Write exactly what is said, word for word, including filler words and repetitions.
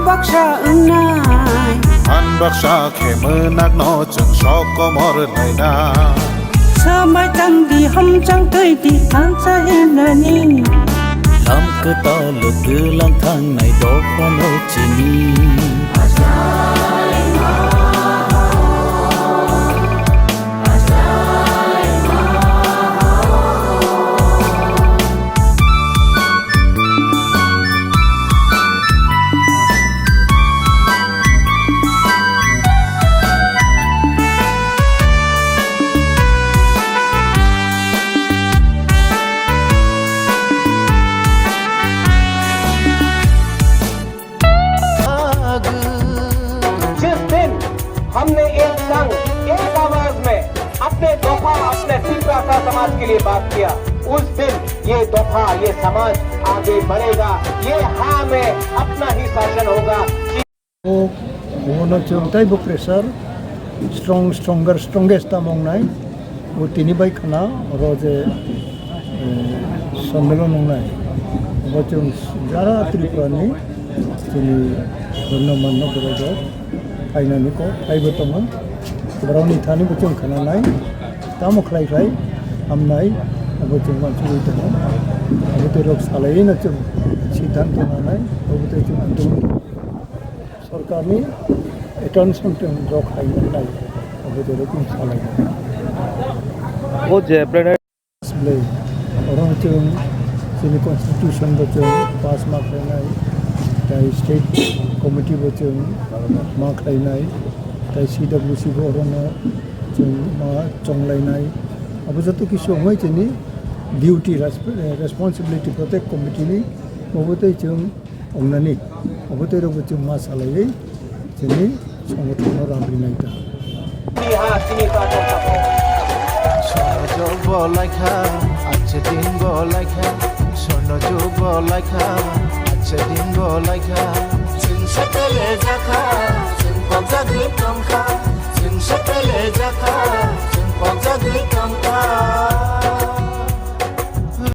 Baksa wngnai. Han baksa khe mwnakno chwng sok komor naina. Swmai tang di, hamchang twi di, thansa hinani. Lam kwtal twlang thangnai dophano chini. जिस दिन हमने एक संग, एक आवाज में अपने दोफा, अपने तिपरासा समाज के लिए बात किया, उस दिन ये दोफा, ये समाज आगे बढ़ेगा, ये हाँ में अपना ही शासन होगा। O, obono chwng tei bo pressure strong, stronger, strongest tamo wngnai. Bo tini bai khna oro je, eh, sammelon wngnai. Bo chwng jara Tripura ni chini gwnangmanno borok rok phainani kok phaibo tongo. Borokni thani bo chwng khnanai. Tamo khlai khlai hamnai, abo chwng uansugwi tongo. Abo tei rok salaiwi no chwng siddhanto nanai, abo tei chwng ang Sorkarni attention tong jok hai manai, obo jero tong salai. O je Bwlai, oro chwng chini constitution bo chwng pass ma khlainai, tai state committee bo chwng ma khlainai, tai C W C bo orono chwng ma chonglainai. Abo joto kisu wngwi chini duty, resp-, responsibility protect committee ni obo tei chwng wngnani, obo tei rokbo chwng ma salaiwi chini songothono rang rinai ta. Swnno jok bo laikha, ache din bo laikha, swnno jok bo laikha, ache din bo laikha. Chwng sepele jakha, chwng pokjagwi tongkha, chwng sepele jakha, chwng pokjagwi tongkha.